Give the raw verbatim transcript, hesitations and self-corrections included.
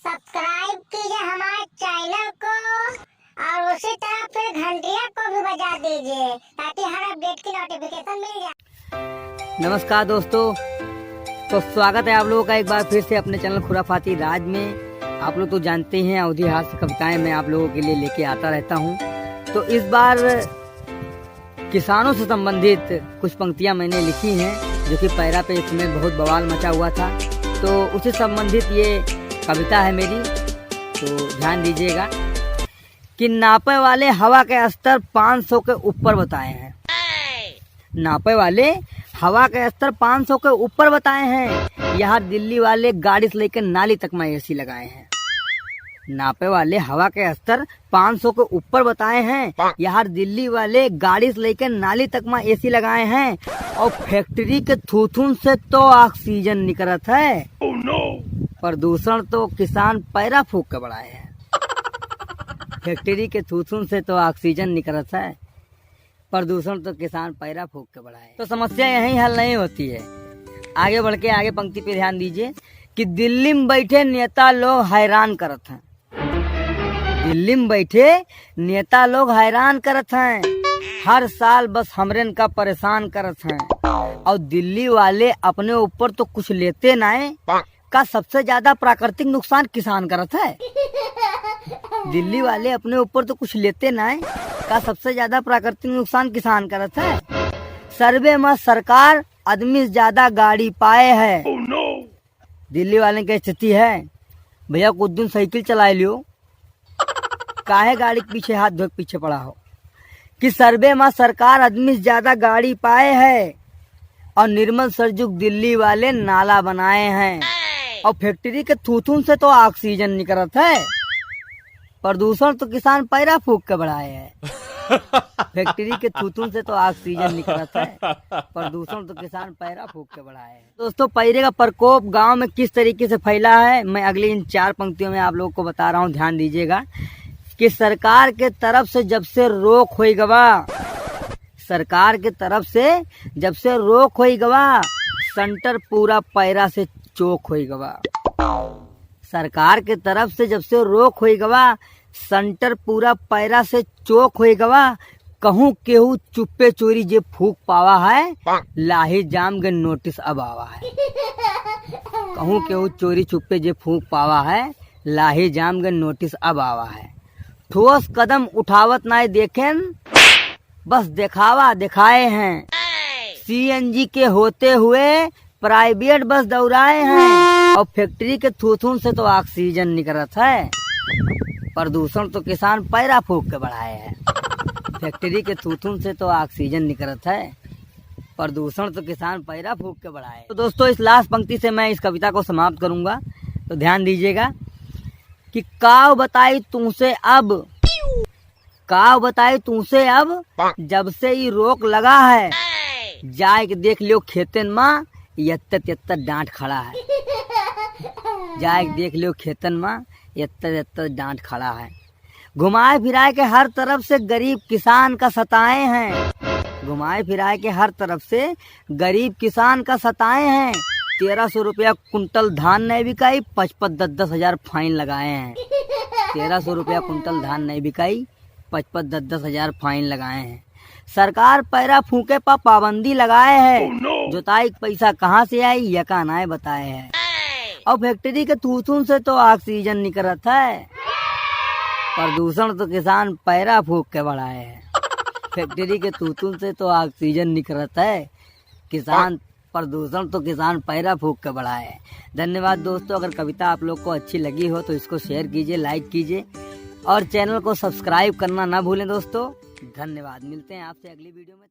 सब्सक्राइब कीजिए हमारे चैनल को और उसी तरह फिर घंटिया को भी बजा दीजिए, ताकि हर अपडेट की नोटिफिकेशन मिल जाए। नमस्कार दोस्तों, तो स्वागत है आप लोगों का एक बार फिर से अपने चैनल खुराफाती राज में। आप लोग तो जानते हैं, अवधी हास्य कविताएं मैं आप लोगों के लिए लेके आता रहता हूँ। तो इस बार किसानों से संबंधित कुछ पंक्तियां मैंने लिखी हैं, जो कि पैरा पे इस समय बहुत बवाल मचा हुआ था, तो उससे संबंधित ये कविता है मेरी, तो ध्यान दीजिएगा। कि नापे वाले हवा के स्तर पाँच सौ के ऊपर बताए हैं। नापे वाले हवा के स्तर पाँच सौ के ऊपर बताए हैं। यहाँ दिल्ली वाले गाड़ी से लेकर नाली तक में एसी लगाए हैं। नापे वाले हवा के स्तर पाँच सौ के ऊपर बताए हैं। यहाँ दिल्ली वाले गाड़ी से लेकर नाली तक में एसी लगाए हैं। और फैक्ट्री के थूथुन से तो ऑक्सीजन निकलत है। प्रदूषण तो किसान पैरा फूक के बढ़ाए हैं। फैक्ट्री के थूथुन से तो ऑक्सीजन निकलत है, प्रदूषण तो किसान पैरा फूक के बढ़ाए। तो समस्या यहीं हल नहीं होती है। आगे बढ़ के आगे पंक्ति पे ध्यान दीजिए कि दिल्ली में बैठे नेता लोग हैरान करत हैं। दिल्ली में बैठे नेता लोग हैरान करत हैं, हर साल बस हमरेन का परेशान करत हैं। और दिल्ली वाले अपने ऊपर तो कुछ लेते नाए, का सबसे ज्यादा प्राकृतिक नुकसान किसान करत है। दिल्ली वाले अपने ऊपर तो कुछ लेते नाए, का सबसे ज्यादा प्राकृतिक नुकसान किसान करत है। सर्वे में सरकार आदमी से ज्यादा गाड़ी पाए है। दिल्ली वाले के स्थिति है, भैया कुछ दिन साइकिल चलाए लियो, काहे गाड़ी के पीछे हाथ धो के पीछे पड़ा हो। कि सर्वे में सरकार आदमी से ज्यादा गाड़ी पाए है और निर्मल सरजुग दिल्ली वाले नाला बनाए हैं और फैक्ट्री के थूथुन से तो ऑक्सीजन निकलत है, प्रदूषण तो किसान पैरा फूक के बढ़ाए है। फैक्ट्री के थूथुन से तो ऑक्सीजन निकलत है, प्रदूषण तो किसान पैरा फूक के बढ़ाए है। दोस्तों, पैरे का प्रकोप गांव में किस तरीके से फैला है, मैं अगली इन चार पंक्तियों में आप लोगों को बता रहा हूं, ध्यान दीजिएगा कि सरकार के तरफ से जब से रोक होई गवा, सरकार के तरफ से जब से रोक होई गवा, सेंटर पूरा पैरा से चोक होई गवा। सरकार के तरफ से जब से रोक होई गवा, सेंटर पूरा पैरा से चोक होई गवा। कहूँ केहू चुप्पे चोरी जे फूक पावा है, लाही जाम के नोटिस अब आवा है। कहूँ केहू चोरी चुप्पे जे फूक पावा है, लाही जाम के नोटिस अब आवा है। ठोस कदम उठावत नाय देखेन, बस दिखावा दिखाए हैं। सीएनजी के होते हुए प्राइवेट बस दौड़ाए हैं और फैक्ट्री के थूथुन से तो ऑक्सीजन निकलत है, प्रदूषण तो किसान पैरा फूक के बढ़ाए हैं। फैक्ट्री के थूथुन से तो ऑक्सीजन निकलत है, प्रदूषण तो किसान पैरा फूक के बढ़ाए। तो दोस्तों, इस लास्ट पंक्ति से मैं इस कविता को समाप्त करूंगा, तो ध्यान दीजिएगा कि काव बताई तुमसे अब, काव बताई तुमसे अब, जब से ई रोक लगा है, जाए के देख लियो खेतन मा, यत्त यत्त डांट खड़ा है। जाए के देख लियो खेतन मा, यत्त यत्त डांट खड़ा है। घुमाए फिराए के हर तरफ से गरीब किसान का सताए हैं। घुमाए फिराए के हर तरफ से गरीब किसान का सताए हैं। तेरह सौ रुपया कुंटल धान नहीं बिकाई, पचपन दस दस हजार फाइन लगाए हैं। तेरह सौ रुपया कुंटल धान नहीं बिकाई, पचपन दस दस हजार फाइन लगाए हैं। सरकार पैरा फूके पर पाबंदी लगाए है। जोताई के पैसा कहाँ से आई, यका नाय बताए है। और फैक्ट्री के थूथुन से तो ऑक्सीजन निकलत है, प्रदूषण तो किसान पैरा फूक के बढ़ाए है। फैक्ट्री के थूथुन से तो ऑक्सीजन निकलत है, किसान, प्रदूषण तो किसान पैरा फूक के बढ़ाए है। धन्यवाद दोस्तों, अगर कविता आप लोग को अच्छी लगी हो तो इसको शेयर कीजिए, लाइक कीजिए और चैनल को सब्सक्राइब करना ना भूलें दोस्तों। धन्यवाद, मिलते हैं आपसे अगली वीडियो में।